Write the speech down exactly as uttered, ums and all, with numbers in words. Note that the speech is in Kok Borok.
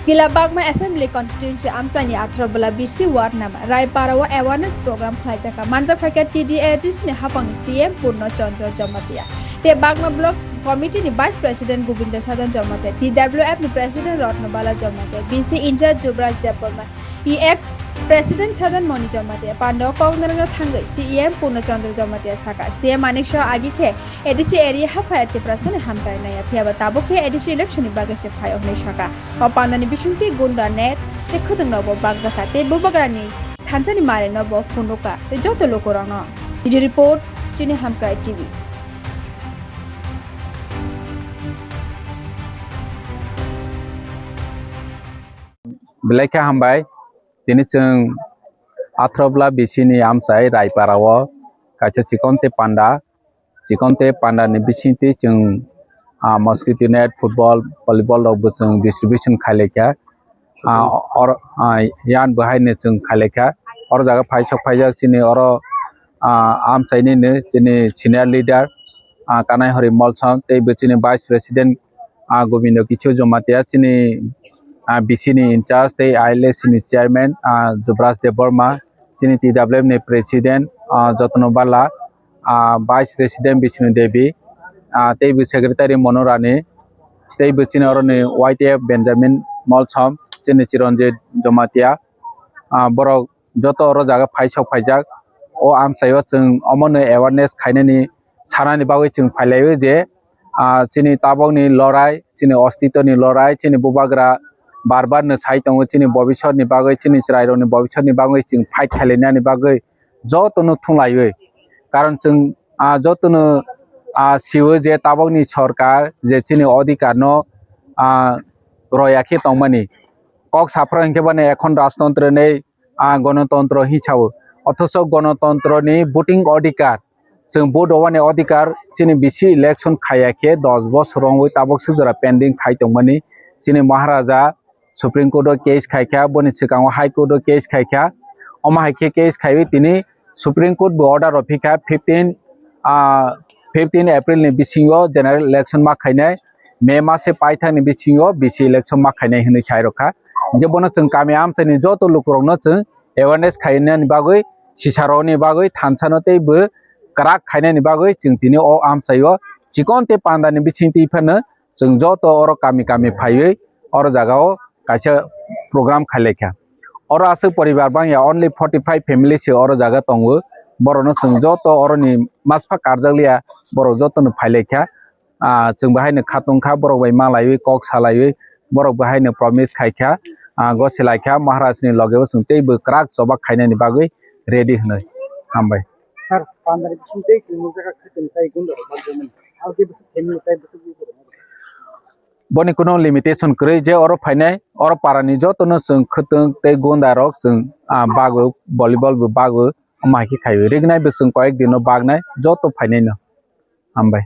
Kila Bagma Assembly Constituency amchaini atharo bwla bisi ward nama Raipara o awareness program khlaijakha. Manjak phaikha T D A D C ni haphangni C M Purno Chandra Jamatia tei Bagma Block Committee ni Vice President Govinda Sadan Jamatia, T W F ni President Ratna Bala Jamatia, B C in-charge Jubraj Debbarma, E X President Sadan Moni Jamatia panda o kok narwkna thangwi C E M Purno Chandra Jamatia sakha, C M Manik Saha agi khe A D C area haphai Tiprasani hamkrai naiya, phiyaba tabuk khe A D C election ni bagwi se phaio hwnwi sakha. O pandani bisingtwi gunda net tei khwtwng rokbo bakjakha tei bubagrani thansani mare no bo phunukha tei joto lukurokno. Video report, Chini Hamkrai T V. Belai khe hambai. Tini chwng atharo bwla bisi ni amchai Raipara o kaisa chikon tei panda, chikon tei panda ni bisingtwi chwng, ah, mosquito net, football, volleyball rok bo chwng distribution khailai kha. Ah, or, ah, yan bo hai no chwng khailai kha. Oro jaga phai sok phaijak chini oro, ah, amchai nini chini senior leader, ah, Kanai Hori Molsom tei bo chini vice president, ah, Gobindo Kichu Jamatia chini, ah, B C ni in-charge tei I L A C ni chairman, ah, Jubraj Debbarma, chini T W F ni president, ah, Jotno Bala, ah, vice president Bishnu Devi, ah, tei bo secretary Mono Rani, tei bo chini oroni Y T F Benjamin Molsom, chini Chiranjit Jamatia, ah, borok joto oro jaga phai sok phaijak. O amchaio chwng omono awareness khainani sanani bagwi chwng phailaiwi je, ah, chini tabokni lorai, chini ostitoni lorai, chini bubagra bar bar no sai tongo, chini bobisotni bagwi, chini chwrairokni bobisotni bagwi chwng fight khailainani bagwi jotono thunglaiwi. Karon chwng, ah, jotono, ah, siwo je tabokni sorkar je chini odhikar no, ah, roya khe tongmani. Kok saphra hinkhe bani ekhon rajtontro nei, ah, gonotontro hi sao. Othocho gonotontro ni voting odhikar, chwng vote rwani odhikar, chini B C election khaiya khe dos bosor wngwi tabok sujora pending khai tongmani. Chini Maharaja Supreme Court o case khaikha, boni swkango High Court o case khaikha. Omo hai khe case khaiwi tini Supreme Court bo order rw phikha fifteen, ah, fifteen April ni bisingo general election ma khainai, May mase paithak ni bisingo B C election ma khainai hwnwi sai rwkha. Hinkhe bono chwng kami amchaini joto lukurokno chwng awareness khainani bagwi, sisarokni bagwi, thansano tei bo kwrak khainani bagwi chwng tini o amchaio chikon tei pandani bisingtwi phano chwng joto oro kami kami phaiwi oro jagao kaisa program khailaikha. Oro aswk poribar bangya, only forty five family se oro jaga tongo. Borokno chwng joto oroni maspa karjakliya, borok jotono phailaikha. Ah, chwng bahaino khatungkha, borok bai malaiwi kok salaiwi, borok bahaino promise khaikha, ah, gosilaikha, Maharajni logeo chwng teibo kwrak chobak khainani bagwi ready hwnwi. Hambai. Sir, pandani bising tei chwng nukjakha khwtwng tei gunda rok bagwi mani. Abo khe bwswk family tei bwswk lukurok. Boni kuno limitation kwrwi je oro phainai, oro parani jotono chwng khwtwng tei gunda rok chwng, ah, bagwi, volleyball bo bagwi, omo hai khe khaiwi. Rignai bo chwng koyek dino bagnai, joto phainaino. Hambai.